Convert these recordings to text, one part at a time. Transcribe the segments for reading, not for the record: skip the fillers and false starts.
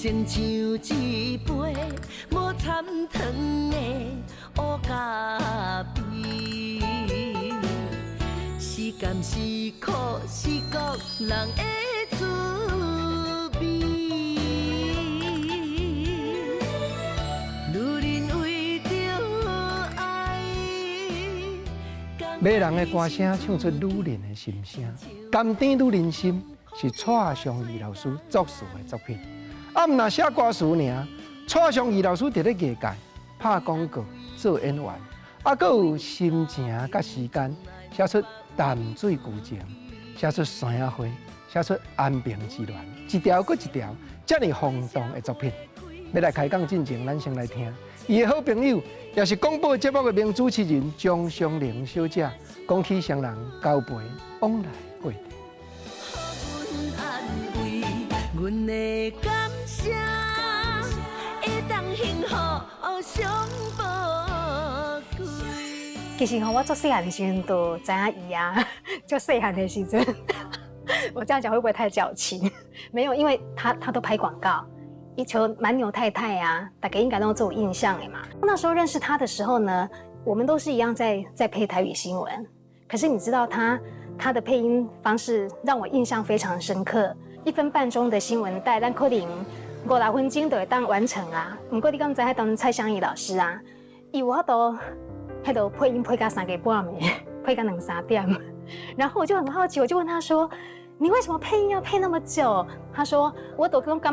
生像一杯無摻糖的烏咖啡，是甘是苦是各人的滋味。女人為著愛，迷人的歌聲唱出女人的心聲，甘甜女人心是蔡尚義老師作詞的作品。啊，毋若寫歌詞爾，蔡尚義老師佇咧藝界拍廣告、做演員，啊，閣有心情佮時間寫出淡水舊情，寫出山仔花，寫出安平之戀，一條閣一條，遮爾轟動的作品。欲來開講進前，咱先來聽伊的好朋友，也是廣播節目的名主持人張湘玲小姐講起雙人交陪往來過程。阮的感謝會當幸福上寶貴。其實吼，我做細漢的時陣就知影伊啊，做細漢的時陣，我這樣講會不會太矯情？沒有，因為他都拍廣告，伊像蠻牛太太啊，大家應該攏做有印象的嘛。那時候認識他的時候呢，我們都是一樣在配台語新聞，可是你知道他的配音方式讓我印象非常深刻。1分半鐘的新聞帶，咱可能五六分鐘就會當完成啊。毋過你敢知彼當蔡湘儀老師啊，伊有法度彼度配音配到三更半暝，配到兩三點。然後我就很好奇，我就問他說：“你為什麼配音要配那麼久？”他說：“我都感覺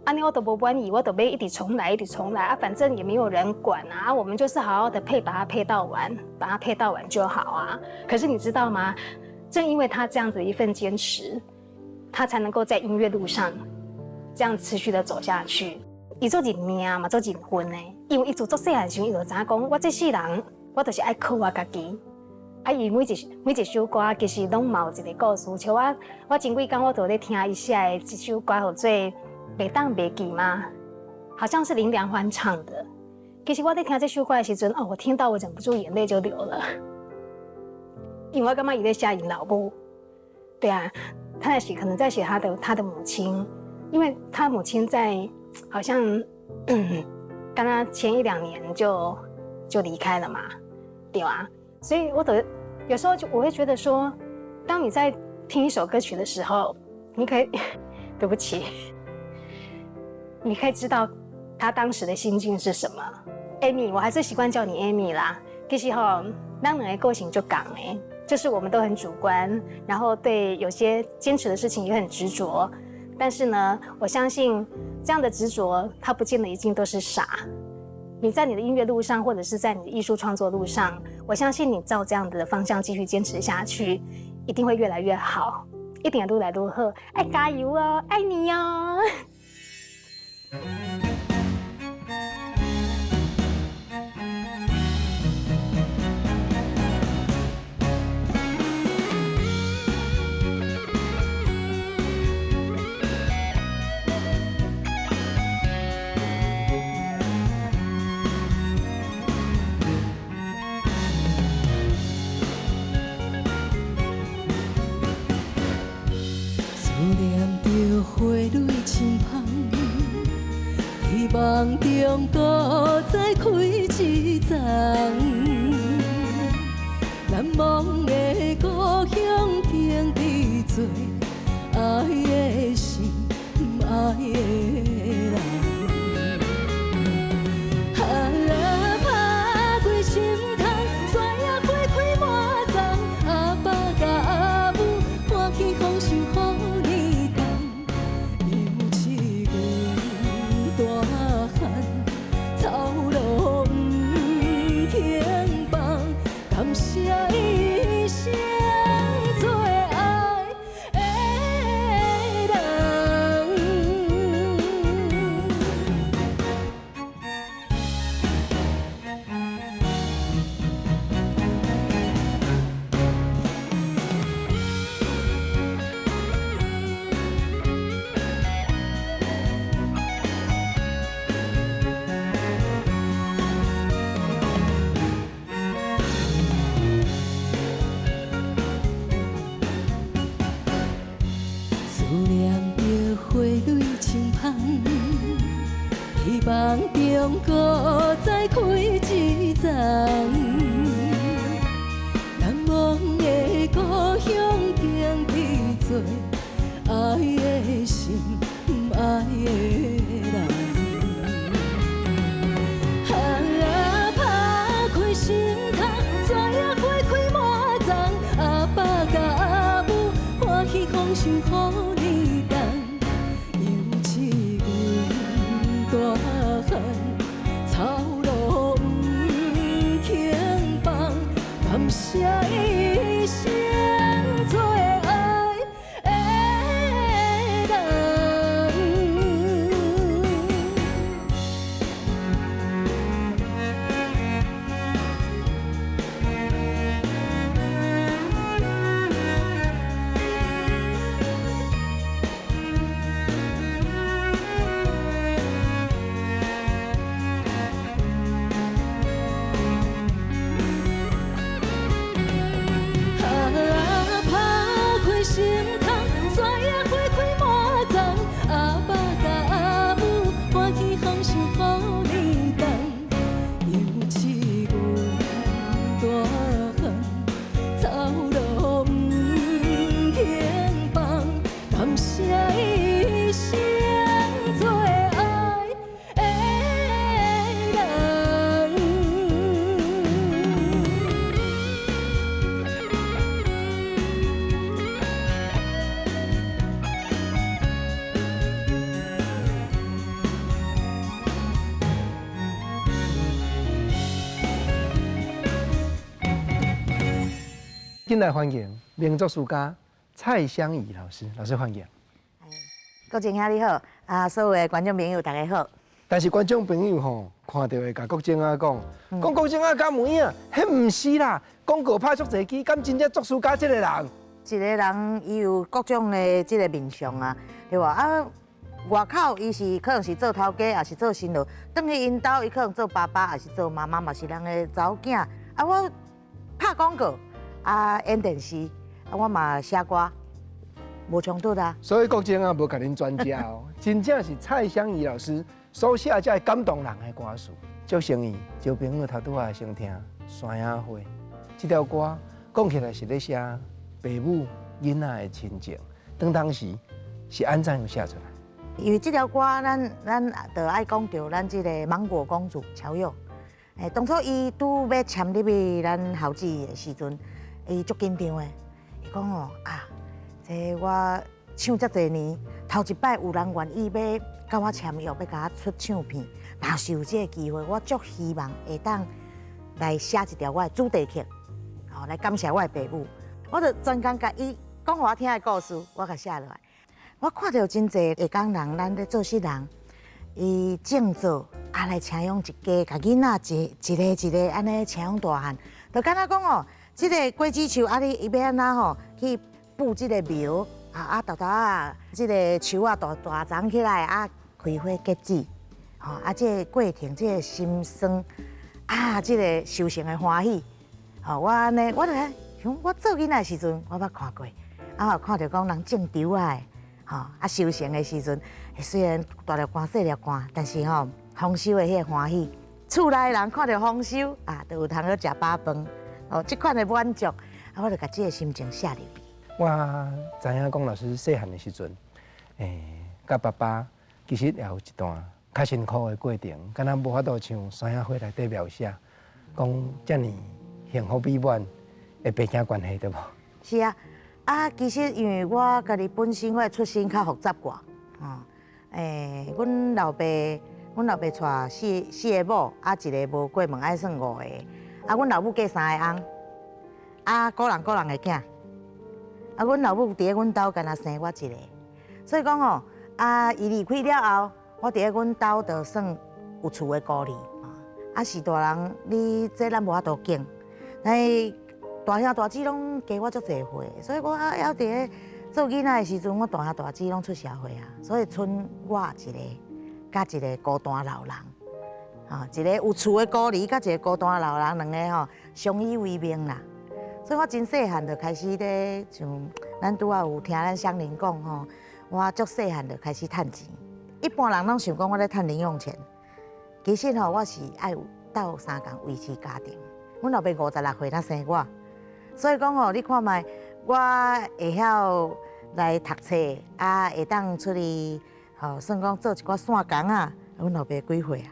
按呢我都無滿意，我都欲一直重來，一直重來啊，反正也沒有人管啊，我們就是好好的配，把它配到完，把它配到完就好啊。”可是你知道嗎？正因為他這樣子一份堅持，他才能夠在音樂路上這樣持續的走下去。伊做認命嘛，做認份的，因為伊自足細漢時陣，伊就知影講，我這世人，我就是愛靠我家己。啊，伊每一首歌其實攏嘛有一個故事，像我前幾工我就咧聽伊寫的這首歌，號做《袂當袂記》嗎？好像是林良歡唱的。其實我在聽這首歌的時陣，哦，我聽到我忍不住眼淚就流了，因為我感覺伊咧寫𪜶老母，對啊，他在寫，可能在寫他的母親，因為他母親在好像剛剛前一兩年就離開了嘛，對啊，所以我的有時候就我會覺得說，當你在聽一首歌曲的時候，你可以，對不起，你可以知道他當時的心境是什麼。Amy，我還是習慣叫你 Amy 啦。其實吼，咱兩个個性就仝的，就是我們都很主觀，然後對有些堅持的事情也很執着。但是呢，我相信這樣的執着，它不見得一定都是傻。你在你的音樂路上，或者是在你的藝術創作路上，我相信你照這樣的方向繼續堅持下去，一定會越來越好，一定會愈來愈好。愛加油哦，愛你哦。思念著花蕊深芳，佇夢中閣再開一叢。難忘的故鄉經治做愛的心，愛的人。啊，拍開心窗，山野花開滿叢，阿爸佮阿母歡喜豐收好年冬。尤其阮大漢，頭路毋肯放，感謝一生最愛的人。中閣再開一層。難忘的故鄉經佇做愛的心，愛的人。啊，拍開心窗，山野花開滿叢，阿爸佮阿母歡喜豐收予年冬，猶似阮大漢，操勞毋肯放，感謝一生最愛的人。啊，拍開心窗，山野花開滿叢，阿爸佮阿母歡喜豐收予年冬，猶似阮大漢，操勞毋肯放，感謝一生最愛的人。進來歡迎名作詞家蔡香怡老師，老師歡迎。國正兄你好，啊，所有的觀眾朋友大家好。但是觀眾朋友吼，看著會共國正仔講，講國正仔敢有影？彼毋是啦，廣告拍足濟支，敢真正作詞家這个人？一个人伊有各種的這个面相啊，對無啊？外口伊是可能是做頭家，抑是做新郎，轉去𪜶兜，伊可能做爸爸，抑是做媽媽，嘛是人的查某囝。啊，我拍廣告，啊，演電視，啊，我嘛寫歌，無衝突啊。所以國正仔無共恁專家哦，真正是蔡香怡老師所寫這个感動人的歌詞。祝生意，招朋友頭拄仔先聽《山仔花》這條歌，講起來是咧寫爸母囡仔的親情，當時是按怎樣寫出來？因為這條歌咱，咱就愛講著咱這个芒果公主喬佑。當初伊拄欲簽入去咱豪記的時陣，伊足緊張的。伊講哦啊，這我唱遮濟年，頭一擺有人願意欲佮我簽約，欲共我出唱片，若是有這个機會，我足希望會當來寫一條我的主題曲，吼，來感謝我的爸母。我就專工共伊講予我聽的故事，我共寫落來。我看著真濟下崗人，咱咧做事人，伊種做啊來請養一家，共囡仔一一个一个按呢請養大漢，就敢若講哦，這个果子樹啊，你伊欲按怎吼去布這个苗啊啊，沓沓仔，這个樹啊大大長起來啊，開花結籽，吼啊，這个過程，這个心酸啊，這个收成的歡喜，吼我按呢，我就想我做囡仔的時陣，我捌看過，啊，看著講人種稻仔的。吼啊，收成的時陣，雖然大粒汗細粒汗，但是吼豐收的彼个歡喜，厝內人看著豐收啊，就有通好食飽飯，哦，這款的滿足，啊，我就共這个心情寫入去。我知影講老師細漢的時陣，佮爸爸其實也有一段較辛苦的過程，敢若無法度像山仔花內底描寫，講遮爾幸福美滿的爸囝關係，對無？是啊。啊，其實因為我家己本身我的出身較複雜寡，吼，阮老爸，阮老爸娶四個某，啊，一个無過門，愛算五个，啊，阮老母嫁三个翁，啊，各人各人的囝，啊，阮老母佇咧阮兜干焦生我一个，所以講吼，啊，伊離開了後，我佇咧阮兜就算有厝的孤兒，啊，是大人，你這咱無法度揀，但是大兄大姊攏加我足濟歲，所以我猶佇咧做囡仔的時陣，我大兄大姊攏出社會啊，所以賰我一个，佮一个孤單老人，吼，一个有厝的孤兒，佮一个孤單老人，兩个吼相依為命啦。所以我真細漢就開始咧，像咱拄仔有聽咱鄉鄰講吼，我足細漢就開始趁錢。一般人攏想講我咧趁零用錢，其實吼，我是愛有鬥相共維持家庭。阮老爸56歲才生我，所以講吼，你看覓，我會曉來讀冊，啊，會當出去，吼，算講做一寡散工啊。阮老爸幾歲啊？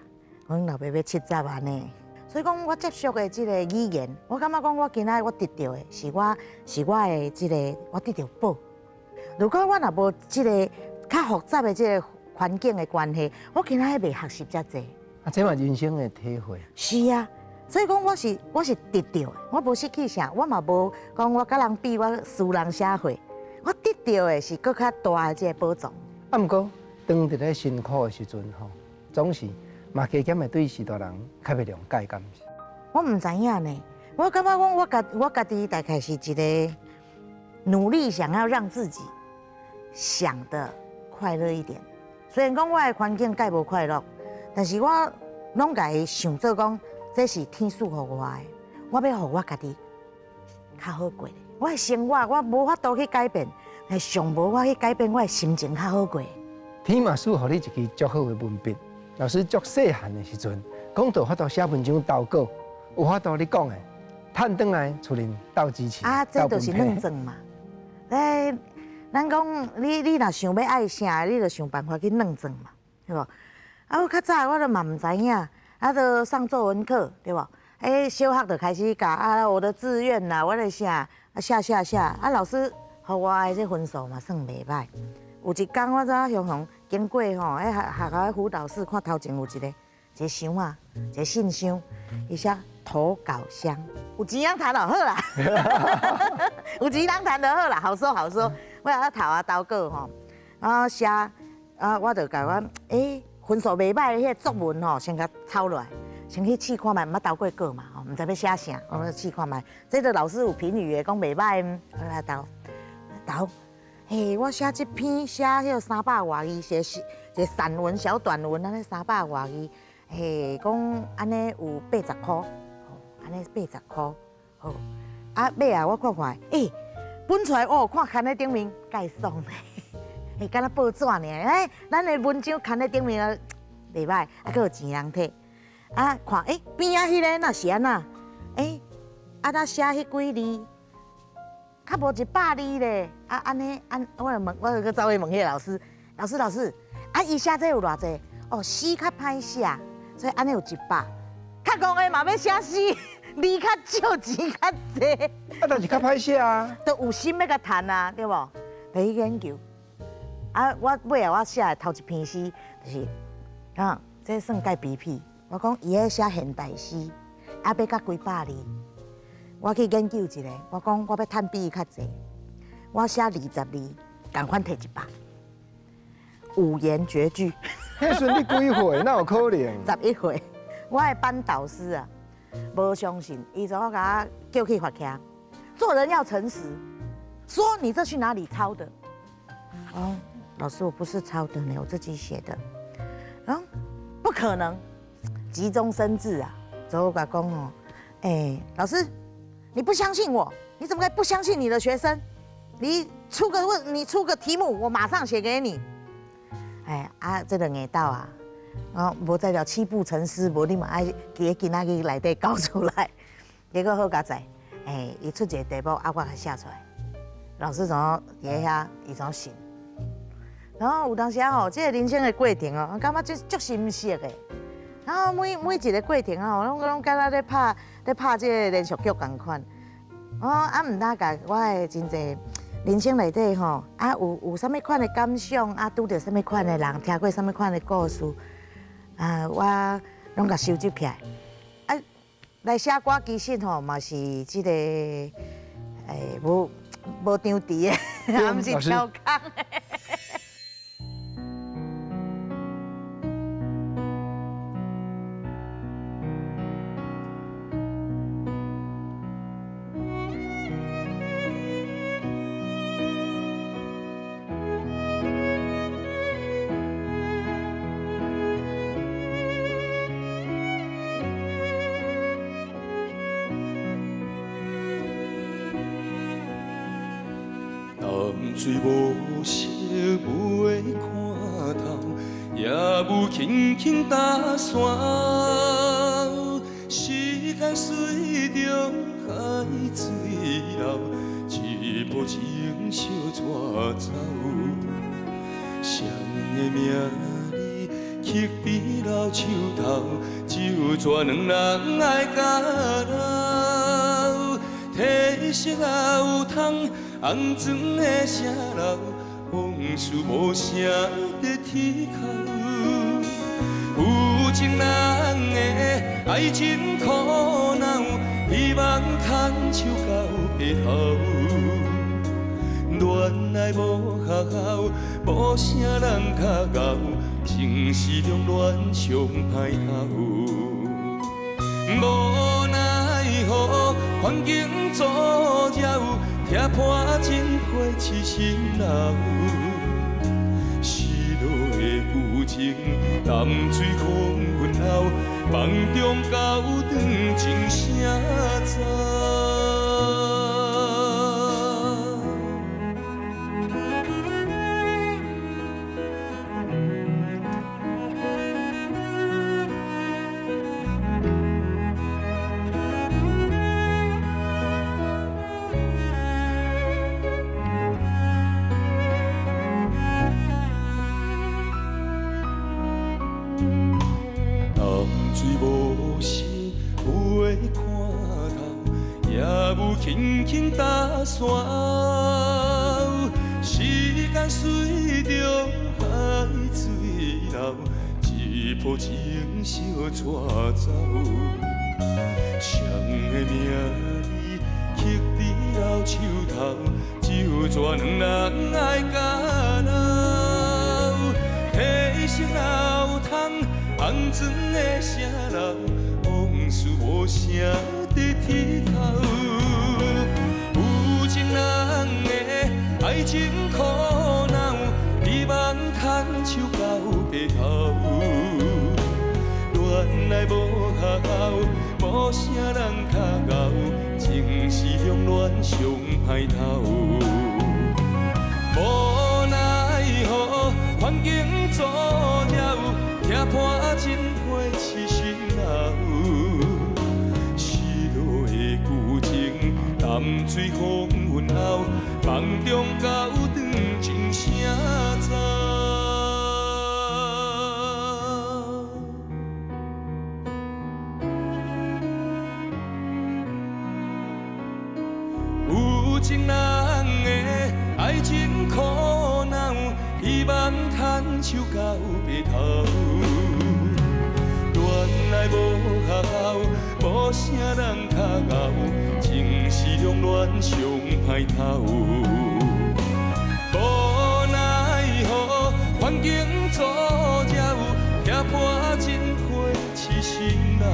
阮老爸欲70啊呢。所以講，我接觸的這個語言，我感覺講，我今仔我得著的是我是我的這個，我得著寶。如果我若無這個較複雜的這個環境的關係，我今仔袂學習遮濟。啊，這嘛人生的體會。是啊，所以講我是得著的，我無失去啥，我嘛無講我佮人比，我輸人社會，我得著的是閣較大的這個寶藏。啊，毋過當佇咧辛苦的時陣吼，總是嘛加減會對序大人較袂諒解，敢毋是？我毋知影呢，我感覺講我家己大概是一個努力想要讓自己想得快樂一點。雖然講我的環境蓋無快樂，但是我攏共伊想做講，這是天賜予我的，我欲予我家己較好過。我的生活我無法度去改變，但上無我去改變我的心情較好過。天嘛賜予你一支足好的文筆。老師足細漢的時陣，講到法度寫文章投稿，有法度你講的，趁轉來厝裡鬥支持。啊，這就是軟裝嘛。欸，咱講你若想欲愛啥，你就想辦法去軟裝嘛，對無？啊，我較早我都嘛毋知影，啊，就上作文課，對無？欸，小學就開始教啊，我的志願啦，我咧寫，啊寫寫寫，啊老師予我的這分數嘛算袂歹。有一工我怎雄雄經過吼，彼學校的輔導室看頭前有一個箱啊，一個信箱，伊寫投稿箱，有錢人趁就好啦，有錢人趁就好啦，好說好說。我啊投啊投稿吼，啊寫啊，我就共我分數袂歹的彼個作文吼，先共抄落來，先去試看覓，毋捌投過稿嘛吼，毋知欲寫啥，我試看覓。這個老師有評語的，講袂歹，我來投投。嘿，我寫這篇寫彼個三百外字，寫一個散文小短文，按呢三百外字，嘿，講按呢有80箍，吼，按呢八十箍，好。啊，尾仔我看看，本出來哦，看刊咧頂面蓋爽咧，嘿，敢若報紙爾，咱的文章刊咧頂面啊，袂歹，啊，閣有錢人摕，啊，看，邊仔彼個若是按怎？啊，咱寫彼幾字。較無100字咧，啊，按呢按，我就問，我就閣走去問彼個老師，老師老師，啊，伊寫這有偌濟？哦，詩較歹寫，所以按呢有一百。較戇的嘛欲寫詩，字較少，錢較濟。啊，但是較歹寫啊。都有心欲共趁啊，對無？就去研究。啊，我尾仔我寫的頭一篇詩，就是啊，這算蓋比屁。我講伊咧寫現代詩，啊，欲甲幾百字。我去研究一下，我講我欲趁比伊較濟，我寫20字，仝款提100，五言絕句。彼時你幾歲？哪有可能？ 11歲，我的班導師啊，無相信，伊就共我叫去罰徛。做人要誠實，說你這去哪裡抄的？哦，老師，我不是抄的呢，我自己寫的。啊，不可能，急中生智啊！就我共講哦，老師。你不相信我，你怎麼可以不相信你的學生？你出個問，你出個題目，我馬上寫給你。啊，這個硬鬥啊，哦，無才調七步成詩，無你嘛愛記今仔日內底交出來。結果好佳哉，伊出一個題目，啊，我共寫出來。老師怎麼佇遐，伊怎信？然後有當時啊吼，這個人生的過程哦，我感覺足心酸的。然後每一個過程啊，攏敢若咧拍這個連續劇仝款。我啊毋但共我的真濟人生內底吼，啊有啥物款的感想，啊拄著啥物款的人，聽過啥物款的故事，啊我攏共收集起來。啊來寫歌其實吼嘛是這個無張弛的，啊毋是超工的。淡水無色袂看透，也夜霧輕輕打傘，時間隨著海水流，一波情相帶走。誰的名字刻佇老樹頭，酒泉兩人愛甲老。天色也有通，紅妝的城樓，往事無聲在天空。有情人的愛情苦惱，希望牽手到白頭。戀愛無學校，無啥人較𠢕，情是中戀上歹頭。無奈何，環境詛咒，拆破情花痴心流。失落的舊情，淡水黃昏後，夢中交轉情聲走。淡水無心有的看透，夜霧輕輕打傘，時間隨著海水流，一波情相帶走。誰的名字刻佇老樹頭，酒泉兩人愛甲老。天色也有通，紅妝的城樓，往事無聲在天空。有情人的愛情苦惱，希望牽手到白頭。戀愛無學校，無啥人較𠢕，情是中戀上歹頭。無奈何，環境詛咒，拆破情花痴心流。失落的舊情，淡水黃昏後，夢中交轉情聲走。有情人的愛情苦惱，希望牽手到白頭。戀愛無學校，無啥人較𠢕，情是中戀上歹頭。無奈何，環境詛咒，拆破情花痴心流。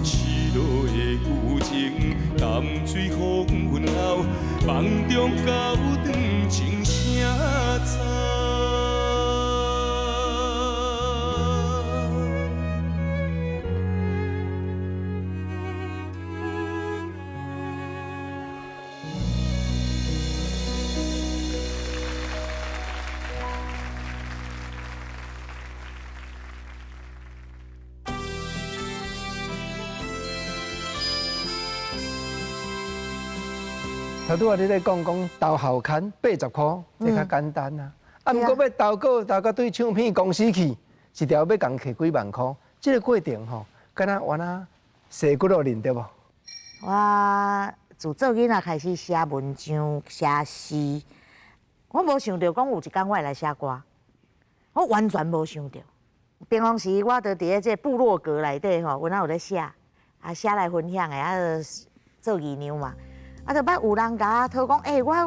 失落的舊情，淡水黃昏後，夢中交轉情聲走。頭拄仔你咧講講投校刊80箍，這較簡單啊。啊，毋過欲投稿投到對唱片公司去，一條欲共摕幾萬箍，這個過程吼，敢若原來踅幾落年對無？我自做囡仔開始寫文章、寫詩，我無想著講有一工我會來寫歌，我完全無想著。平常時我就佇咧這部落格內底吼，有哪有咧寫，啊寫來分享的，啊做義娘嘛。啊，就捌有人共我討講，欸，我咧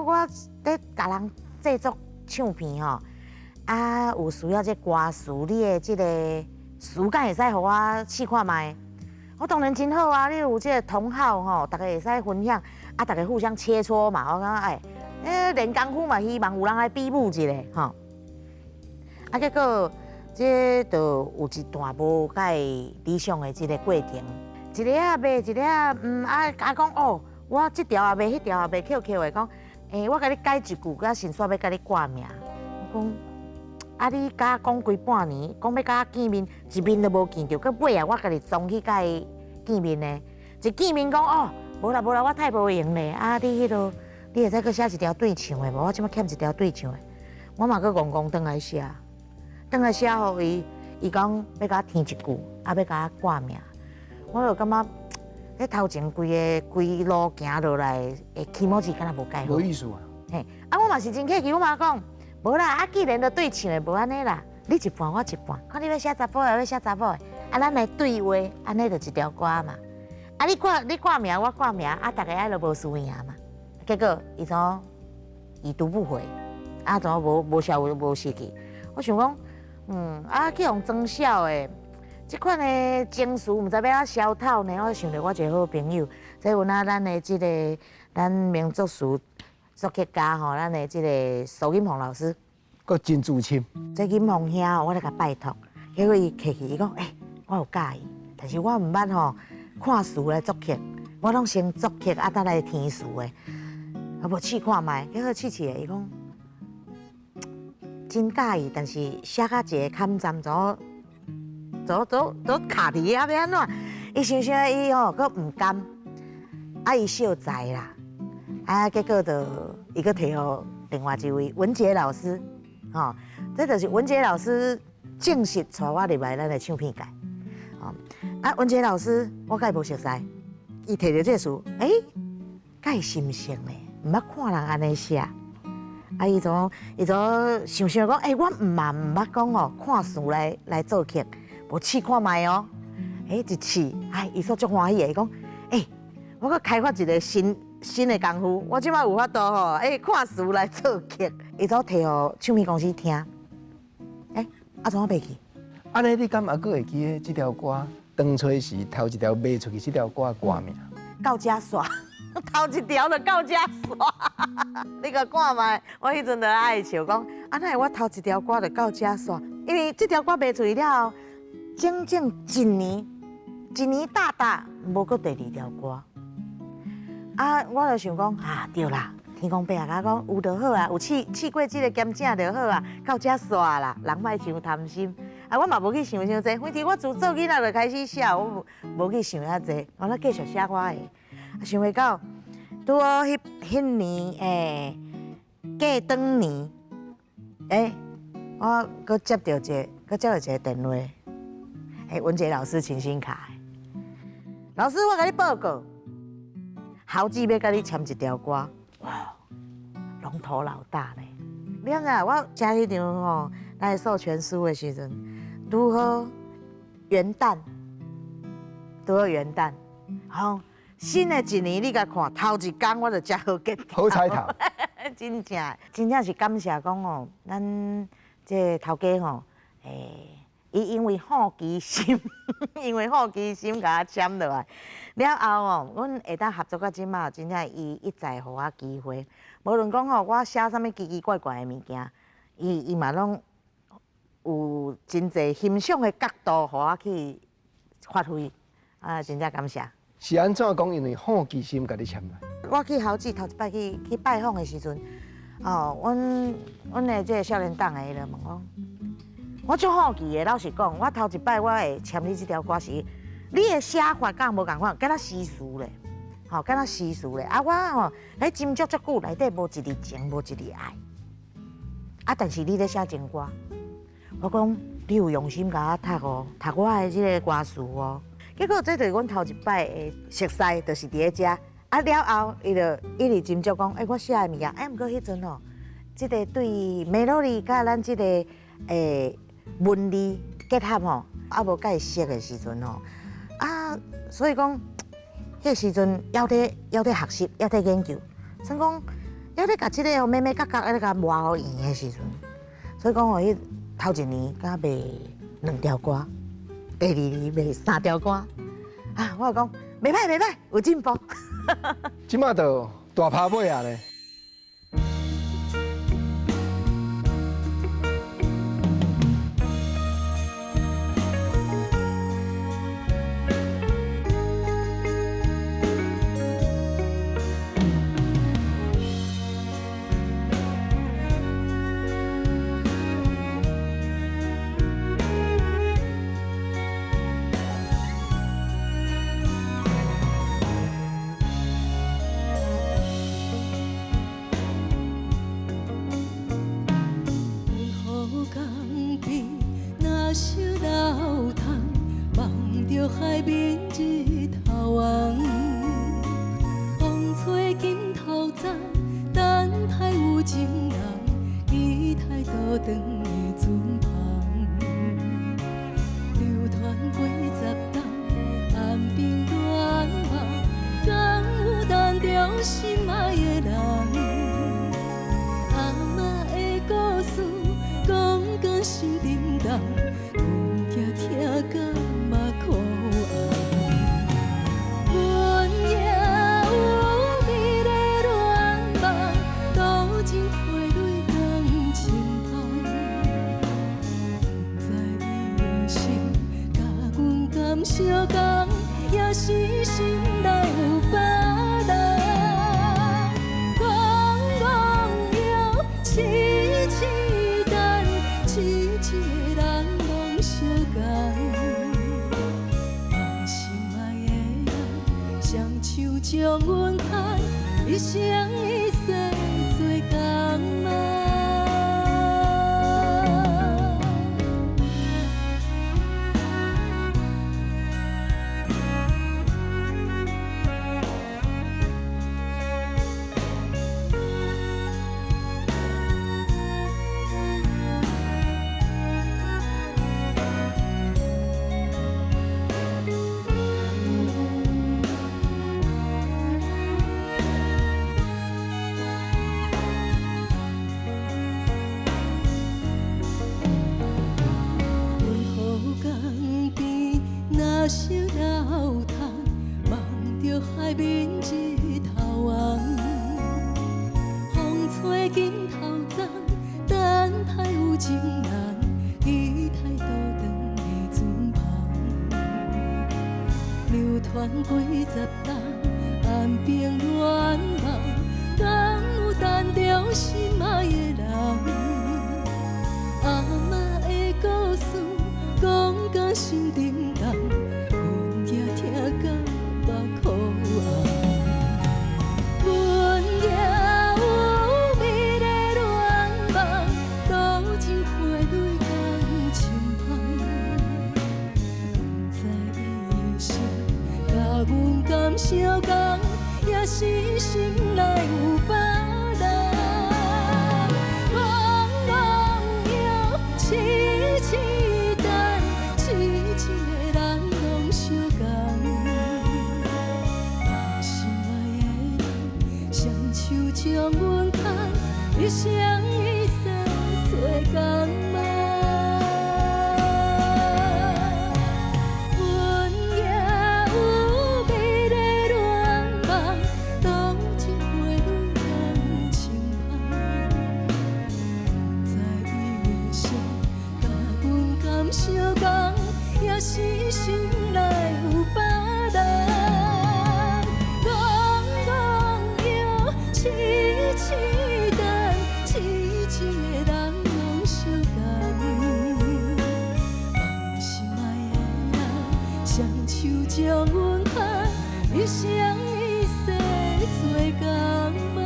共人製作唱片吼，啊有需要這歌詞，你的這個詞敢會使予我試看覓？我當然真好啊！你有這個同好吼，大家會使分享，啊，大家互相切磋嘛。我感覺欸，欸，練功夫嘛，希望有人來比武一下吼。啊，結果這就有一段無介理想的這個過程，一个仔賣，一个仔啊，啊講哦。我這條也賣，彼條也賣，扣扣的講，欸，我共你改一句，佮先煞欲共你掛名。我講，啊，你佮我講規半年，講欲佮我見面，一面都無見著，閣尾仔我家己裝去佮伊見面呢。一見面講哦，無啦無啦，我太無閒咧。啊，你彼落，你會使閣寫一條對唱的無？我這擺欠一條對唱的，我嘛閣戇戇轉來寫，轉來寫予伊，伊講欲共我填一句，啊，欲共我掛名，我就感覺彼頭前規个規路行落來的気持ち敢若無蓋好。無意思啊。嘿，啊，我嘛是真客氣，我嘛講，無啦，啊，既然都對唱的，無按呢啦，你一半我一半，看你欲寫查埔的，欲寫查某的，啊，咱來對話，按呢就一條歌嘛。啊，你掛名，我掛名，啊，逐家愛就無輸贏嘛。結果伊怎已讀不回，啊，怎無消無息去？我想講，啊，去予裝痟的，這款的情緒毋知欲按怎消透呢。我想著我一個好朋友，這有影咱的這个咱名作詞作曲家吼，咱的這个蘇金鳳老師，閣真資深。這金鳳兄，我咧共拜託，結果伊客氣，伊講，欸，我有佮意，但是我毋捌吼。看詞來作曲，我攏先作曲啊，再來填詞的。啊，無試看覓，結果試試的，伊講真佮意，但是寫甲一个坎站，怎怎怎怎卡佇遐欲按怎？伊想想伊吼，閣毋甘，啊，伊惜才啦，啊，結果就伊閣提予另外一位文傑老師，吼，這就是文傑老師正式帶我入來咱的唱片界。啊，文傑老師，我佮伊無熟似，伊提著這个詞，欸，佮伊心聲咧，毋捌看人按呢寫。啊，伊怎伊怎想想講，欸，我毋嘛毋捌講哦，看詞來作曲，無試看覓哦。欸，一試，哎，伊煞足歡喜的，伊講，欸，我閣開發一个新的功夫，我這擺有法度吼，欸，看詞來作曲。伊怎提予唱片公司聽，欸，啊怎袂去？按呢，你敢猶閣會記得這條歌？當初時頭一條賣出去，這條歌歌名。到遮煞，頭一條就到遮煞。你閣看覓，我彼陣就愛笑講，啊哪會我頭一條歌就到遮煞？因為這條歌賣出去了後，整整一年，一年大大無閣第二條歌。啊，我就想講，啊對啦，天公伯啊，共我講有就好啊，有試試過這个兼正就好啊，到遮煞啦，人莫傷貪心。啊，我嘛無去想傷濟，反正我自做囡仔就開始寫，我無去想遐濟，我咧繼續寫我的。啊，想袂到，拄好彼彼年欸，過轉年，欸，我閣接著一個，閣接著一個電話，欸，文傑老師親身敲的。老師，我共你報告，豪子欲共你簽一條歌，哇，龍頭老大咧！你知影？我寫彼張吼，咱的授權書的時陣。拄好元旦，拄好元旦，好，新的一年你共看，頭一工我就接好結好彩頭，真正真正是感謝講吼，咱這个頭家吼，欸，伊因為好奇心，因為好奇心共我簽落來，了後哦，阮會當合作到這擺，真正伊一再予我機會，無論講吼，我寫啥物奇奇怪怪的物件，伊嘛攏。有真濟欣賞的角度，予我去發揮，啊，真正感謝。是按怎講？因為好奇心共你簽來。我去豪子頭一擺去拜訪的時陣，哦，阮的這个少年黨的伊就問我，我足好奇的，老實講，我頭一擺我會簽你這條歌時，你的寫法敢無仝款，敢若詩詞咧，吼，敢若詩詞咧。啊，我吼，咧斟酌足久，內底無一字情，無一字愛。啊，但是你咧寫情歌。我講你有用心共我讀哦，讀我的這个歌詞哦。結果這就是阮頭一擺的熟似，就是佇咧遮。啊了後，伊就一直斟酌講，欸，我寫的物件，欸，毋過彼陣吼，這个對 melody 佮咱這个文字結合吼，猶無蓋熟的時陣吼，啊，所以講，彼个時陣猶咧學習，猶咧研究，算講猶咧共這个眉眉角角猶咧共磨予圓的時陣，所以講吼，彼頭一年敢賣兩條歌，第二年賣三條歌，啊！我講袂歹袂歹，有進步。這馬就大拍尾啊咧。著海面日頭紅。風吹金頭鬃，等待有情人，期待倒轉的船帆。流傳幾十冬，岸邊戀夢，敢有等著心愛的人？阿嬤的故事講甲心沉重，阮也聽甲目眶紅。阮也有美麗願望，渡情花蕊共情芳。不知伊的心，佮阮敢相仝，抑是心內有別人。戇戇搖，痴痴等，痴情的人攏相仝。望心愛的人，雙手將阮牽，一生一世做工嘛。阮雨江邊若是流淌，望著海面日頭紅。風吹金頭鬃，等待有情人，期待倒轉的船帆。流傳幾十冬，岸邊戀夢，敢有等著心愛的人？阿嬤的故事講甲心沉重，阮也聽甲目眶紅。阮也有美麗願望，渡情花蕊共情芳。不知伊的心，佮阮敢相仝，抑是心內有別人。戇戇搖，痴痴等，痴情的人攏相仝。望心愛的人，雙手將阮牽，一生一世做工嘛。阮也有美麗願望，渡情花蕊共情芳。不知伊的心，佮阮敢相仝，抑是心內有別人。戇戇搖，痴痴等，痴情的人攏相仝。望心愛的人，雙手將阮牽，一生一世做工嘛。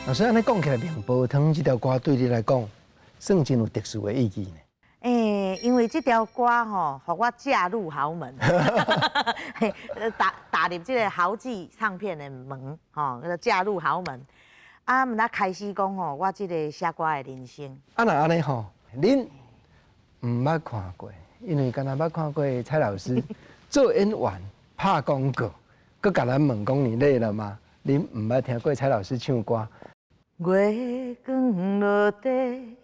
老師按呢講起來，明波湯這條歌對你來講，算真有特殊的意義呢。欸，因為這條歌吼，予我嫁入豪門，打入這個豪記唱片的門，吼，叫做嫁入豪門。啊，毋知開始講吼，我這個寫歌的人生。啊，若按呢吼，恁毋捌看過，因為敢若捌看過蔡老師做演員、拍廣告，閣共咱問講你累了嗎？恁毋捌聽過蔡老師唱歌。月光落地，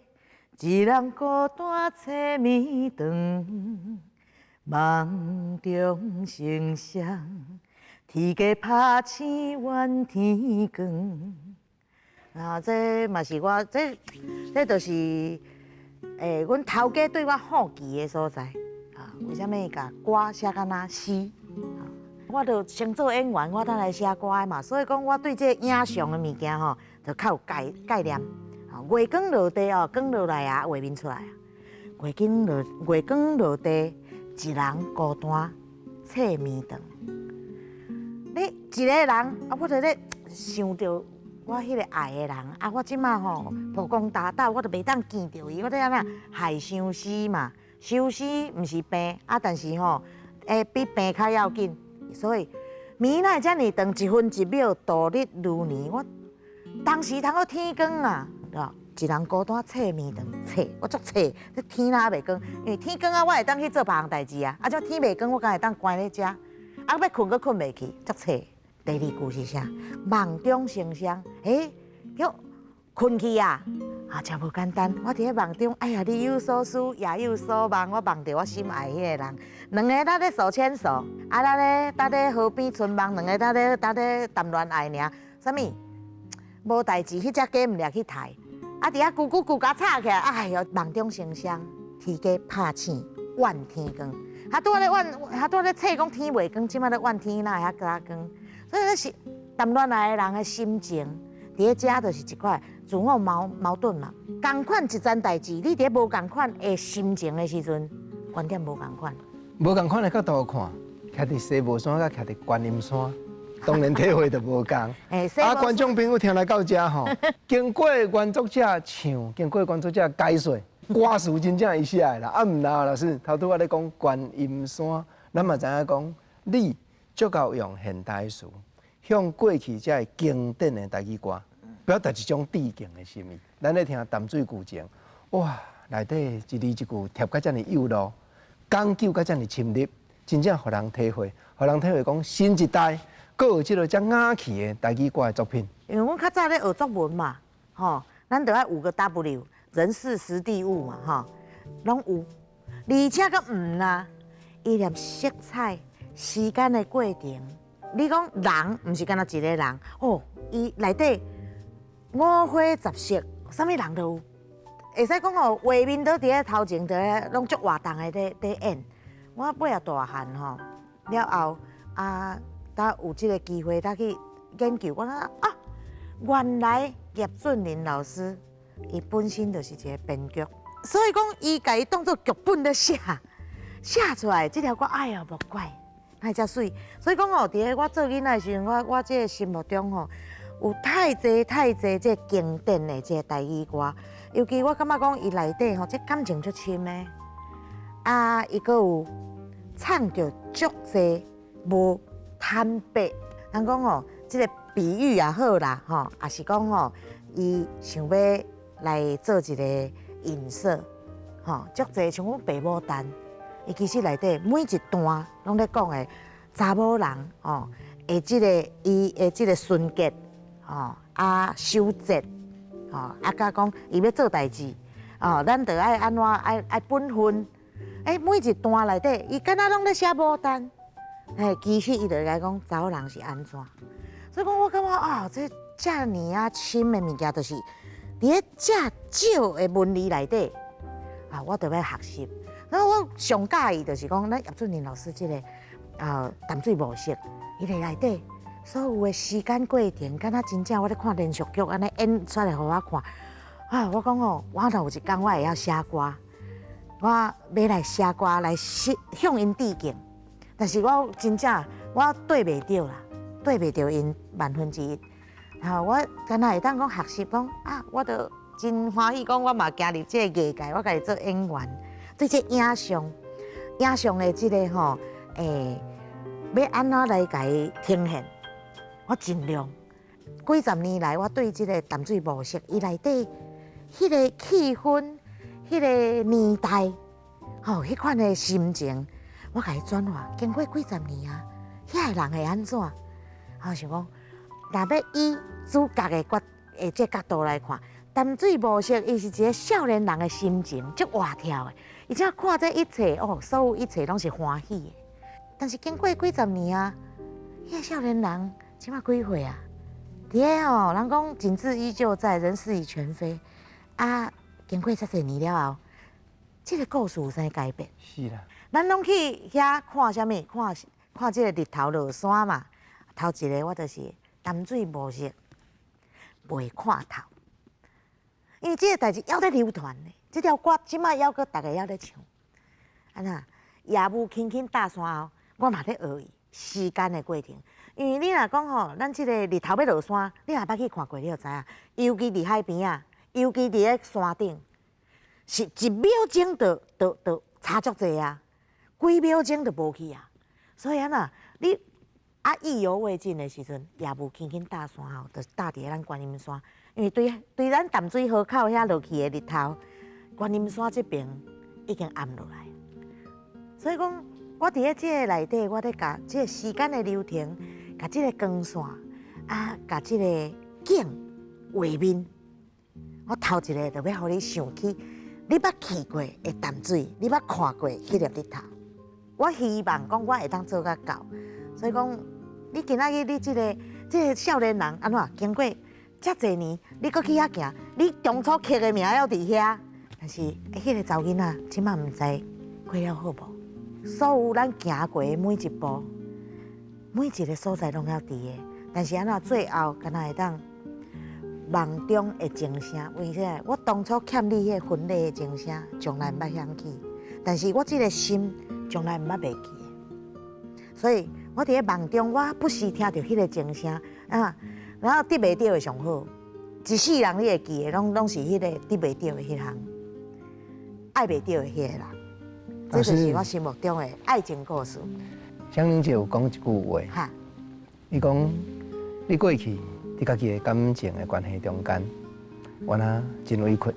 一人孤單找暝長，夢中成雙，天低拍星怨天光。啊，這嘛是我，這就是，阮頭家對我好奇的所在。啊，為啥物共歌寫甲若詩？我就先做演員，我才來寫歌的嘛。所以講，我對這個影像的物件吼，就較有概念。月光落地哦，光落來啊，畫面出來啊。月光落地，一人孤單切麵腸。你一个人啊，我就咧想著我彼个愛的人啊，我這馬吼曝光大道，我就袂當見著伊，我咧按怎害相思嘛？相思毋是病啊，但是吼會比病較要緊，所以暝哪會遮爾長，一分一秒度日如年。我當時通好天光啊，一人孤單切麵腸，切我足切，這天哪猶未光，因為天光啊，我會當去做別項代誌啊，啊，這天未光，我敢會當關咧遮，啊，欲睏閣睏袂去，足切。第二句是啥？夢中成雙，欸，叫睏去啊，啊，真無簡單。我佇咧夢中，哎呀，你有所思，夜有所夢，我夢著我心愛彼个人，兩个咱咧手牽手，啊，咱咧河邊春夢，兩个咱咧談戀愛爾，啥物？無代誌，彼隻雞毋掠去刣，啊，佇遐咕咕咕共吵起來，哎喲，夢中成雙，天雞拍醒，怨天光，啊，拄仔咧怨，啊，拄仔咧切講天未光，這馬咧怨天哪會遐早光？所以是談戀愛的人的心情，佇咧遮就是一塊自我矛盾嘛。仝款一件代誌，你佇咧無仝款的心情的時陣，觀點無仝款。無仝款的角度看，徛佇西帽山佮徛佇觀音山，當然體會就無仝。啊，觀眾朋友聽來到遮吼，經過原作者唱，經過原作者解說，歌詞真正伊寫的啦。啊，毋然老師頭拄仔咧講觀音山，咱嘛知影講你足夠用現代詞向過去這个經典的台語歌，表達一種致敬的心意。咱咧聽淡水舊情，哇，內底一字一句貼甲遮爾幼路，講究甲遮爾深入，真正予人體會，予人體會講新一代閣有這个遮雅氣的台語歌的作品。因為阮較早咧學作文嘛，吼，咱著愛五個 W，人事時地物嘛，吼，攏有，而且閣毋啦，伊連色彩、時間的過程，你講人毋是干焦一个人，哦，伊內底五花十色，啥物人都有，會使講哦，畫面都佇咧頭前，佇咧攏足活動的咧演。我尾仔大漢吼了後啊，才有這个機會，才去研究，我講啊，原來葉俊麟老師伊本身就是一个編劇，所以講伊共伊當做劇本咧寫，寫出來這條歌，哎呀，莫怪，哪會遮媠。所以講哦，佇咧我做囡仔的時陣，我這个心目中吼，有太濟太濟這个經典的這个台語歌，尤其我感覺講伊內底吼，這感情足深的，啊，伊閣有唱著足濟無坦白，人講哦，這个比喻也好啦，吼，也是講吼，伊想欲來做一個影射，吼，足濟像阮白牡丹，伊其實內底每一段攏咧講的查某人吼，的這个伊的這个純潔，吼，啊守節，吼，啊佮講伊欲做代誌，哦，咱著愛按怎愛本分，欸，每一段內底，伊敢若攏咧寫牡丹，嘿，其實伊就來講查某人是按怎，所以講我感覺啊，這遮爾仔深的物件，就是佇咧遮少的文字內底，啊，我著欲學習。所以我上佮意就是講，咱葉俊麟老師這个啊淡水暮色，伊佇內底所有的時間過程，敢若真正我咧看連續劇按呢演出來予我看。啊，我講哦，我若有一工我會曉寫歌，我欲來寫歌來向𪜶致敬。但是我真正我對袂著啦，對袂著𪜶萬分之一。然後我敢若會當講學習講啊，我都真歡喜講，我嘛行入這个藝界，我家己做演員，對這影像、影像的這个吼，欸，欲按怎來共伊呈現，我盡量。幾十年來，我對這个淡水暮色，伊內底彼个氣氛、彼个年代，吼，彼款的心情，我共伊轉化。經過幾十年啊，遐个人會按怎？我想講，若欲以主角的這角度來看，淡水暮色，伊是一个少年人的心情，足活跳的。伊才看這一切，哦，所有一切攏是歡喜的。但是經過幾十年啊，彼个少年人這馬幾歲啊？佇咧吼，人講景致依舊在，人事已全非。啊，經過遮濟年了後，這个故事有啥改變？是啦。咱攏去遐看啥物？看看這个日頭落山嘛，頭一个我就是淡水模式，袂看透，因為這个代誌猶咧流傳呢，這條歌這擺猶閣逐家猶咧唱。啊那夜霧輕輕搭山後，我嘛咧學伊時間的過程。因為你若講吼，咱這個日頭欲落山，你若捌去看過，你就知影。尤其佇海邊仔，尤其佇咧山頂，是一秒鐘就差足濟啊，幾秒鐘就無去啊。所以按怎，你啊意猶未盡的時陣，夜霧輕輕搭山後，就搭佇咱觀音山。因為對咱淡水河口遐落去的日頭，觀音山這邊已經暗落來。所以講，我佇咧這个內底，我咧共這个時間的流程，共這个光線啊，共這个景畫面，我頭一个就欲予你想起，你捌去過的淡水，你捌看過彼粒日頭。我希望講我會當做甲到，所以講，你今仔日你這个少年人按怎經過遮濟年，你閣去遐行，你當初刻的名猶佇遐，但是彼个查某囡仔這擺毋知過了好無？所有咱行過的每一步，每一个所在攏猶佇的，但是按怎最後敢若會當夢中的鐘聲，為啥？我當初欠你彼个婚禮的鐘聲，從來毋捌響起，但是我這个心從來毋捌袂記的。所以我佇咧夢中，我不時聽著彼个鐘聲啊，然後得袂著的上好，一世人你會記的，攏是彼个得袂著的彼項，愛袂著的彼個人。這就是我心目中的愛情故事。香玲姐有講一句話，伊講你過去佇家己的感情的關係中間，原來真委屈。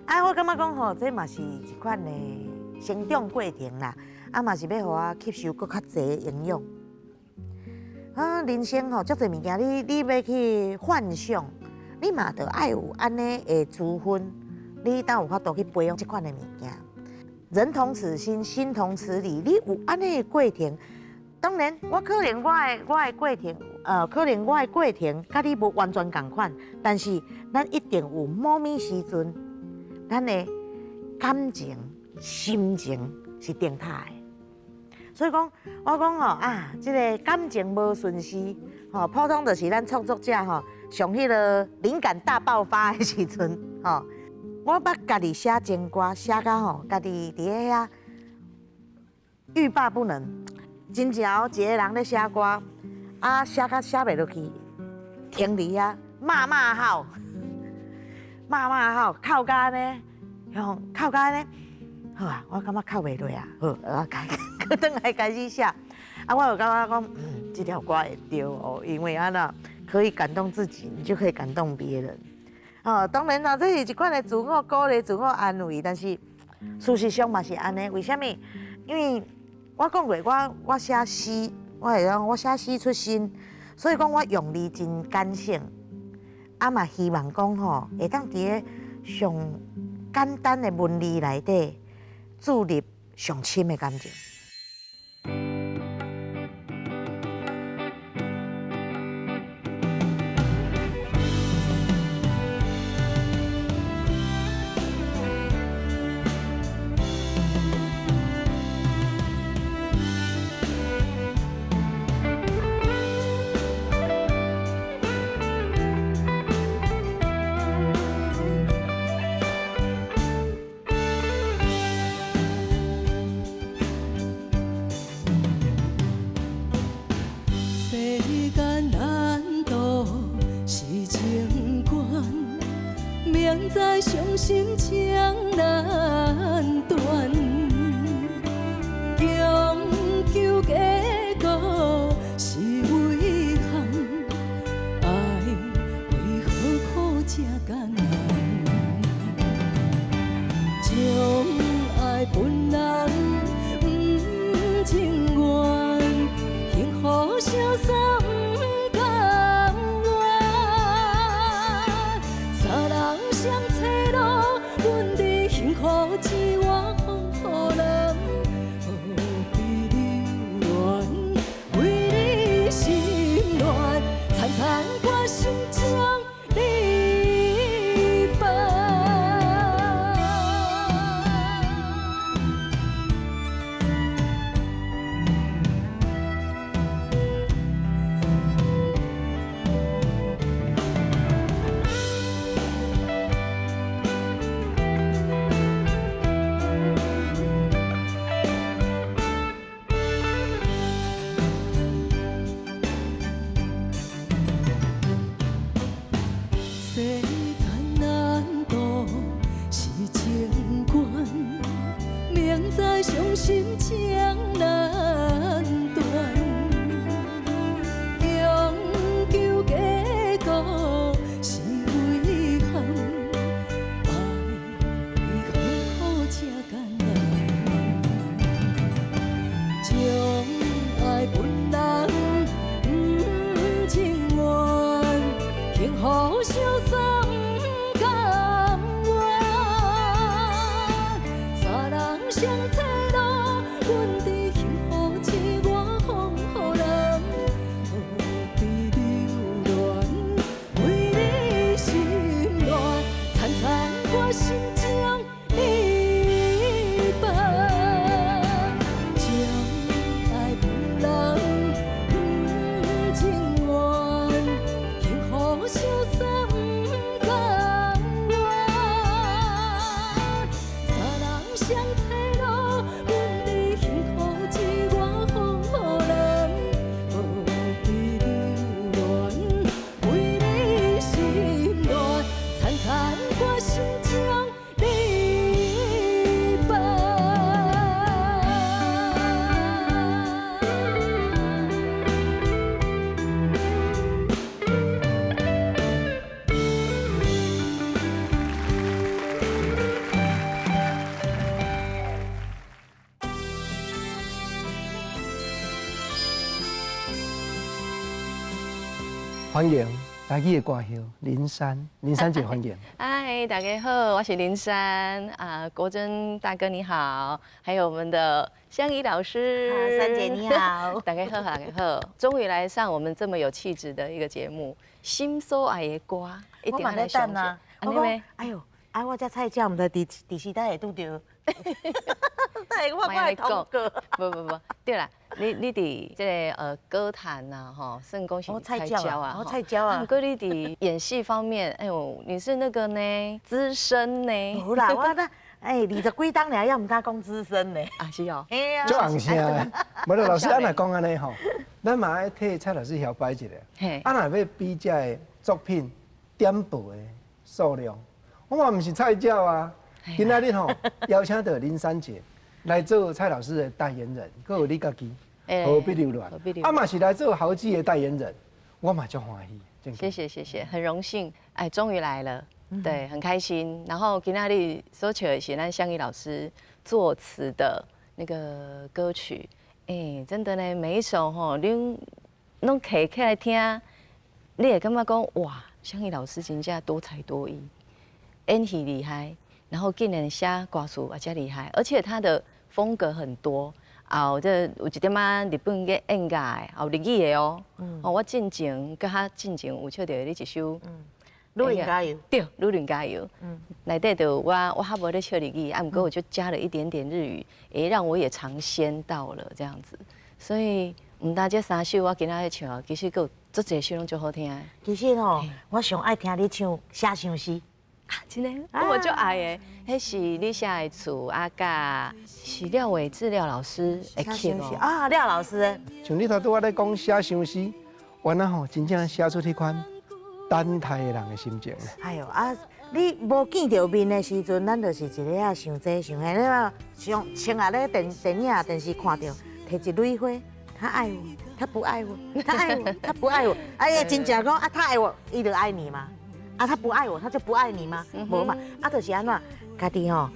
啊，我感覺講吼，這嘛是一款的成長過程啦，啊嘛是欲予我吸收閣較濟營養。啊，人生吼，足濟物件，你欲去幻想，你嘛著愛有按呢的資分，你才有法度去培養這款的物件。人同此心，心同此理。你有按呢的過程，當然我可能我的過程，可能我的過程佮你無完全仝款，但是咱一定有某物時陣，咱的感情、心情是定塔的。所以講，我講吼啊，這个感情無順時，吼，普通就是咱創作者吼，上彼个靈感大爆發的時陣，吼。我捌家己寫情歌，寫甲吼，家己佇咧遐欲罷不能。真正哦，一个人咧寫歌，啊，寫甲寫袂落去，停佇遐罵罵號，罵罵號，哭甲按呢，吼，哭甲按呢，好啊，我感覺哭袂落啊，好，我開，閣轉來開始寫。啊，我就感覺講，這條歌會對哦，因為按怎可以感動自己，你就可以感動別人。哦，當然啦，這是一款的自我鼓勵、自我安慰，但是事實上嘛是按呢。為啥物？因為我講過，我寫詩，我會講我寫詩出身，所以講我用字真簡省，啊嘛希望講吼，會當佇咧上簡單的文字內底注入上深的感情。世間難道是情關？明知傷心情難斷，強求結果是遺憾，愛為何苦這艱難？將愛分人毋情願，幸福相送不甘願。三人相找路，阮佇幸福之外風雨浪，何必留戀？為你心亂，慘慘決心將你放。歡迎台語的歌后林珊，林珊姐歡迎。嗨，大家好，我是林珊啊，國珍大哥你好，還有我們的香怡老師，珊姐你好，大家好，大家好，終於來上我們這麼有氣質的一個節目《心所愛的歌》，一定要來上啊！我講，哎呦，啊我這菜鳥毋知佇佇時代會拄著，我我通過，不不不，對啦，你佇這个歌壇呐，吼，算講是菜鳥啊，我菜鳥啊。毋過你佇演戲方面，哎呦，你是那個呢，資深呢。無啦，我那哎二十幾冬爾，也毋敢講資深呢。啊是哦，足紅聲的。無啦，老師按呢講按呢吼，咱嘛愛替蔡老師囂擺一下。啊，若欲比這个作品點播的數量，我嘛毋是菜鳥啊。今仔日吼邀請著林珊姐來做蔡老師的代言人，閣有你家己。何必留戀？啊嘛是來做豪記的代言人，我嘛足歡喜。謝謝謝謝，很榮幸，哎，終於來了，對，很開心。然後今仔日所唱的是咱香怡老師作詞的那個歌曲，哎，真的呢，每一首吼，你攏摕起來聽，你會感覺講哇，香怡老師真正多才多藝，演戲厲害，然後竟然寫歌詞也遮厲害，而且他的風格很多。啊，這有一點仔日本嘅演歌的，有日語的哦。哦，我進前閣較進前有唱著你一首《女人加油》。對，《女人加油》。內底就我較無咧唱日語，啊，毋過我就加了一點點日語，會讓我也嘗鮮到了這樣子。所以毋單這三首我今仔日唱，其實閣有足濟首攏足好聽的。其實吼，我上愛聽你唱《寫相思》。啊，真的，我就愛的，彼是你寫的詞啊，佮是廖偉志廖老師的曲哦。啊，廖老師。像你頭拄仔咧講寫相思，原來吼真正寫出彼款等待的人的心情。哎呦啊，你無見著面的時陣，咱就是一个啊想這想彼，你嘛像穿啊咧電電影電視看著，提一蕊花，他愛我，他不愛我，他愛我，他不愛我。哎呀，真正講啊，他愛我，伊就愛你嘛。啊，他不愛我，他就不愛你嗎？無嘛，啊，就是按怎，家己吼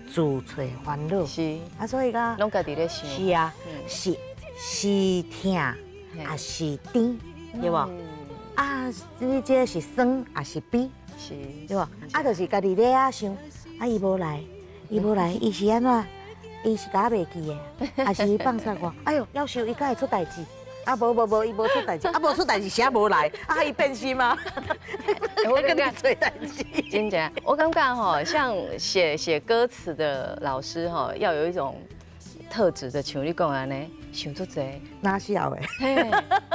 自揣煩惱。是。啊，所以講。攏家己咧想。是啊，是是疼，抑是甜，對無？啊，你這個是酸抑是悲？是。對無？啊，就是家己咧遐想，啊，伊無來，伊無來，伊是按怎？伊是共我袂記的，抑是伊放殺我？哎喲，夭壽伊敢會出代誌？啊，無無無，伊無出代誌，啊無出代誌，啥無來？啊，伊變心嗎？我跟你做代誌。真正，我感覺吼，像寫寫歌詞的老師吼，要有一種特質的，像你講按呢，想足濟。哪是有的？嘿，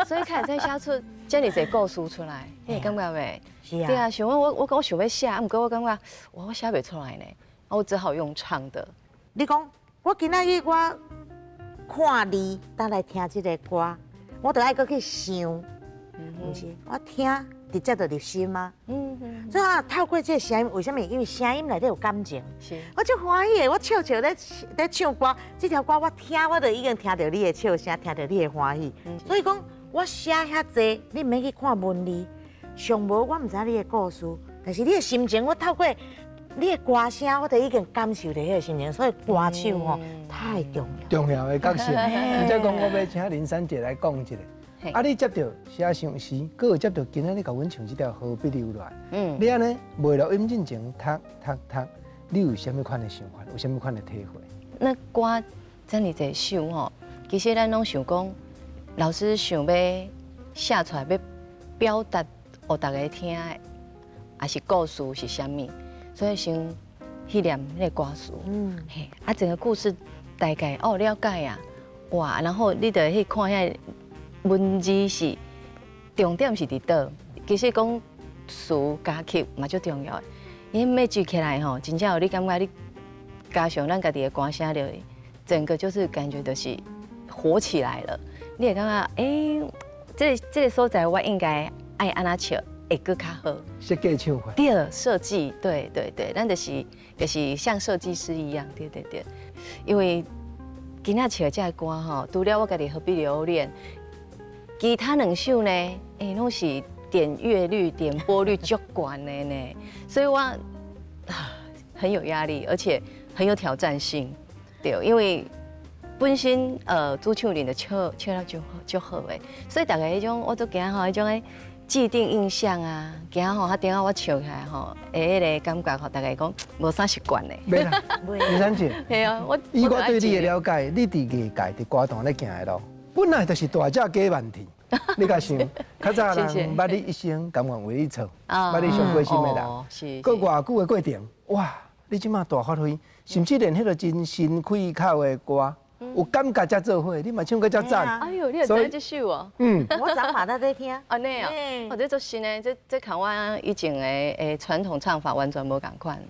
所以才會寫出遮爾濟故事出來，你會感覺袂？是啊。對啊，想我我我想欲寫，啊，毋過我感覺我寫袂出來呢，我只好用唱的。你講，我今仔日我看字，等來聽這个歌。我就愛閣去想，毋是我聽直接就入心啊。所以啊，透過這个聲音，為啥物？因為聲音內底有感情。我足歡喜的，我笑笑咧咧唱歌，這條歌我聽，我就已經聽著你的笑聲，聽著你的歡喜。所以講，我寫遐濟，你毋免去看文字，上無我毋知你的故事，但是你的心情，我透過你的歌聲，我就已經感受著彼个心情。所以歌手吼太重要。重要的角色。毋才講我欲請林珊姐來講一下。啊，你接著寫相思，閣有接著今仔日共阮唱這條《何必留戀》。你按呢袂錄音進前讀讀讀，你有啥物款的想法？有啥物款的體會？那歌遮爾濟首吼，其實咱攏想講，老師想欲寫出來，欲表達予大家聽的，抑是故事是啥物？所以先去念彼个歌詞，嘿，啊，整個故事大概哦了解啊，哇，然後你就去看遐文字是重點是佇佗？其實講詞加曲嘛足重要的，伊 match 起來吼，真正有你感覺你加上咱家己的歌聲落去，整個就是感覺就是活起來了。你會感覺欸，這个所在我應該愛按怎唱會閣較好。設計唱法。對，設計，對對對，咱就是像設計師一樣，對對對。因為今仔唱這个歌吼，除了我家己何必留戀，其他兩首呢，欸，攏是點閱率、點播率足懸的呢，所以我啊很有壓力，而且很有挑戰性，對，因為本身主唱人就唱唱得足好足好的，所以大家彼種我足驚吼，彼種的既定印象啊，驚吼，啊等下我唱起來吼，會彼个感覺予大家講無啥習慣咧。袂啦，林珊姐。係啊，我以我對你的了解，你佇藝界佇歌壇咧行的路，本來就是大隻雞萬蹄。你共想，較早人捌你一生甘願為你唱，捌你上關心的人，閣偌久的過程，哇！你這馬大發揮，甚至連彼个真新開口的歌，有感覺才做伙，你嘛唱閣遮讚。哎喲，你會知這首哦？嗯，我昨嘛在咧聽。按呢哦，哦，這足新的，這佮我以前的傳統唱法完全無仝款。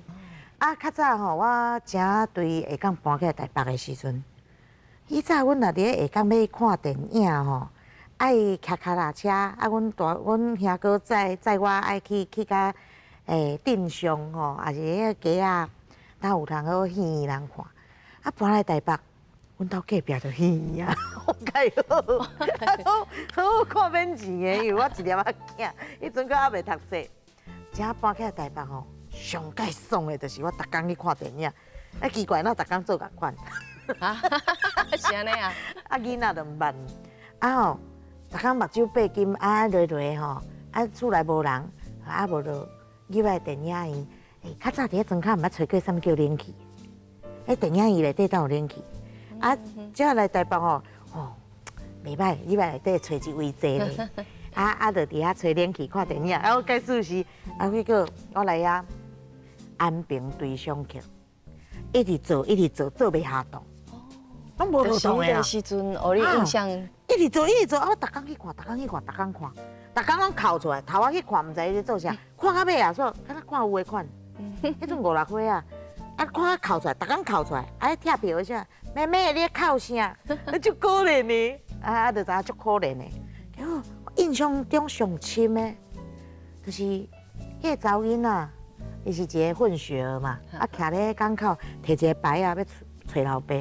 啊，較早吼，我正對下港搬去台北的時陣，以早阮若佇咧下港欲看電影吼，愛騎跤踏車，啊，阮兄哥載載我愛去共鎮上吼，抑是彼个街仔，呾有通好戲院通看。啊，搬來台北，阮兜隔壁就戲院啊，蓋好，啊，好好看免錢的，因為我一粒仔囝，彼陣閣猶未讀冊。才搬起來台北吼，上蓋爽的就是我逐工去看電影。啊，奇怪，哪逐工做仝款？啊，是按呢啊？啊，囡仔就毋捌。啊吼，逐工目睭閉金啊，落落吼，啊，厝內無人，啊無就入來電影院。欸，較早佇咧莊跤毋捌揣過啥物叫冷氣。彼電影院內底敢有冷氣？啊，才來台北吼，哦，袂䆀，入來內底揣一位坐咧。啊啊，就佇遐吹冷氣看電影。啊，我計事是，啊，彼個我來遐安平對想曲，一直做，一直做，做袂下動。攏無落動的啊！時陣，予你印象。一直做，一直做，啊！我逐工去看，逐工去看，逐工看，逐工攏哭出來，頭仔去看，毋知伊咧做啥，看到尾啊，煞敢若看有的款。彼陣五六歲啊，啊，看到哭出來，逐工哭出來，啊，拆票的啥？妹妹，你咧哭啥？足可憐的，啊啊，就知影足可憐的。結果印象中上深的，就是彼个查某囡仔，伊是一个混血兒嘛，啊，徛咧港口，提一个牌仔欲揣老爸。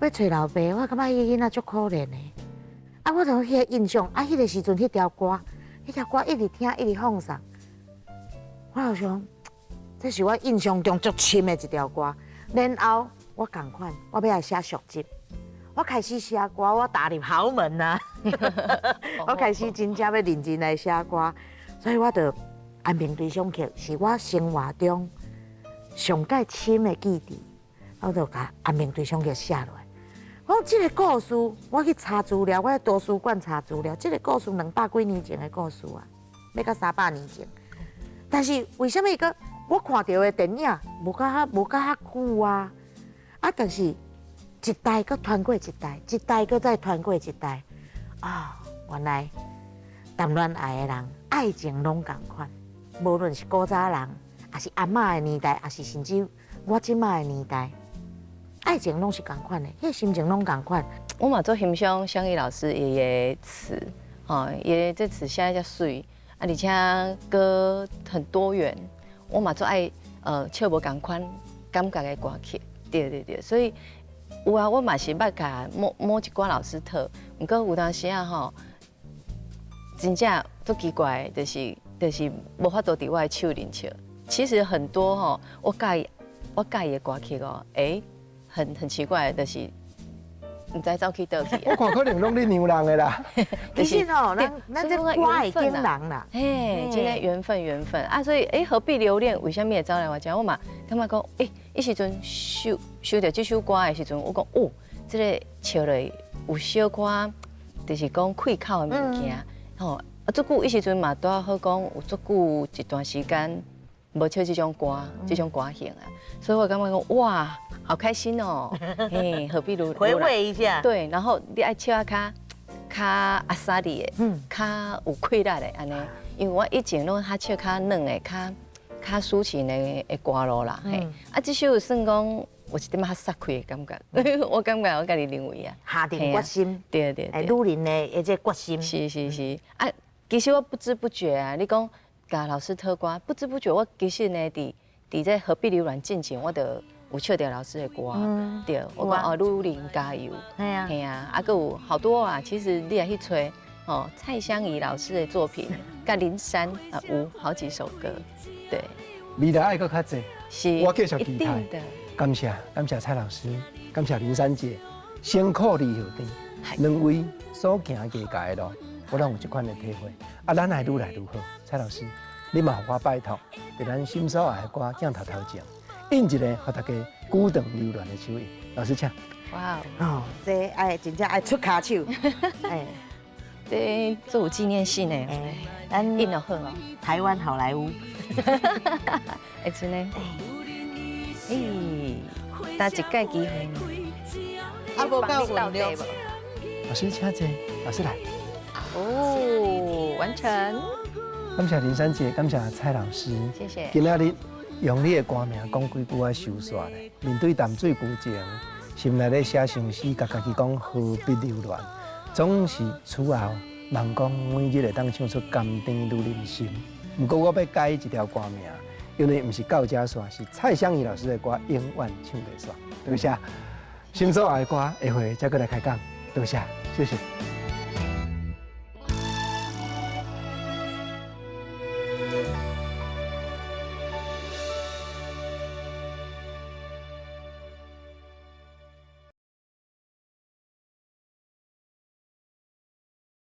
欲揣老爸，我感覺彼个囡仔足可憐的。啊，我就彼个印象，啊，彼个時陣，彼條歌，彼條歌一直聽，一直放送。我就想，這是我印象中足深的一條歌。然後我仝款，我欲來寫續集。我開始寫歌，我踏入豪門啊！我開始真正欲認真來寫歌，所以我就安平對想曲是我生活中上蓋深的記憶，我就共安平對想曲寫落來。我講這個故事，我去查資料，我佇圖書館查資料，這個故事200幾年前的故事啊，欲到300年前。但是為啥物閣我看著的電影無佮較久啊？啊，但是一代閣傳過一代，一代閣再傳過一代，啊，原來談戀愛的人愛情攏仝款，無論是古早人，抑是阿嬤的年代，抑是甚至我這馬的年代，愛情攏是仝款的，彼個心情攏仝款。我嘛足欣賞湘儀老師伊的詞，吼，伊的這詞寫遮媠，啊，而且歌很多元，我嘛足愛唱無仝款感覺的歌曲，對對對，所以有啊，我嘛是捌共某某一寡老師討，毋過有當時啊吼，真正足奇怪，就是無法度佇我的手裡唱。其實很多吼，我佮意的歌曲哦，欸，很奇怪，就是毋知走去佗去。我看可能攏你娘人的啦。其實吼，咱這歌會感人啦。嘿，真的緣分緣分啊，所以欸，何必留戀？為啥物會走來我遮？我嘛感覺講，欸，彼時陣收著這首歌的時陣，我講哦，這個唱落有小可，就是講開口的物件，吼。啊，足久彼時陣嘛，拄仔好講有足久一段時間無唱這種歌，這種歌型啊，所以我感覺講哇，好開心哦！嘿，何必如回味一下。對，然後你愛唱較較阿薩利的，較有氣力的按呢，因為我以前攏較唱較軟的、較較抒情的歌路啦。嘿，啊，這首算講有一點仔較殺氣的感覺，我感覺我家己認為啊，下定決心，對對對，女人的這個決心，是是是啊，其實我不知不覺啊，你講共老師討歌，不知不覺我其實呢，佇這何必留戀進前，我就有唱著老師的歌，對，我講哦，女人加油，係啊，啊，閣有好多啊，其實你也去揣哦，蔡湘儀老師的作品，佮林珊啊，有好幾首歌，對。未來愛閣較濟，是，我繼續期待。感謝感謝蔡老師，感謝林珊姐，辛苦你後邊，兩位所行藝界的路，我攏有這款的體會。啊，咱愛愈來愈好。蔡老師，你嘛予我拜託，佇咱心所愛的歌鏡頭頭前，印一個予大家久長留戀的手印。老師請。哇哦，這愛真正愛出跤手，哎，這做有紀念性的，咱印了好哦。台灣好萊塢，會真的。咦，焦一擺機會呢？啊，無夠分量。老師請坐，老師來。哦，完成。感謝林珊姐，感謝蔡老師，謝謝。今仔日用你的歌名講幾句仔收煞咧。面對淡水舊情，心內咧寫相思，共家己講何必留戀，總是此後夢講每日會當唱出甘甜女人心。毋過我欲改一條歌名，因為毋是到這煞，是蔡香怡老師的歌永遠唱袂煞。多謝，心所愛的歌，下回再閣來開講。多謝，謝謝。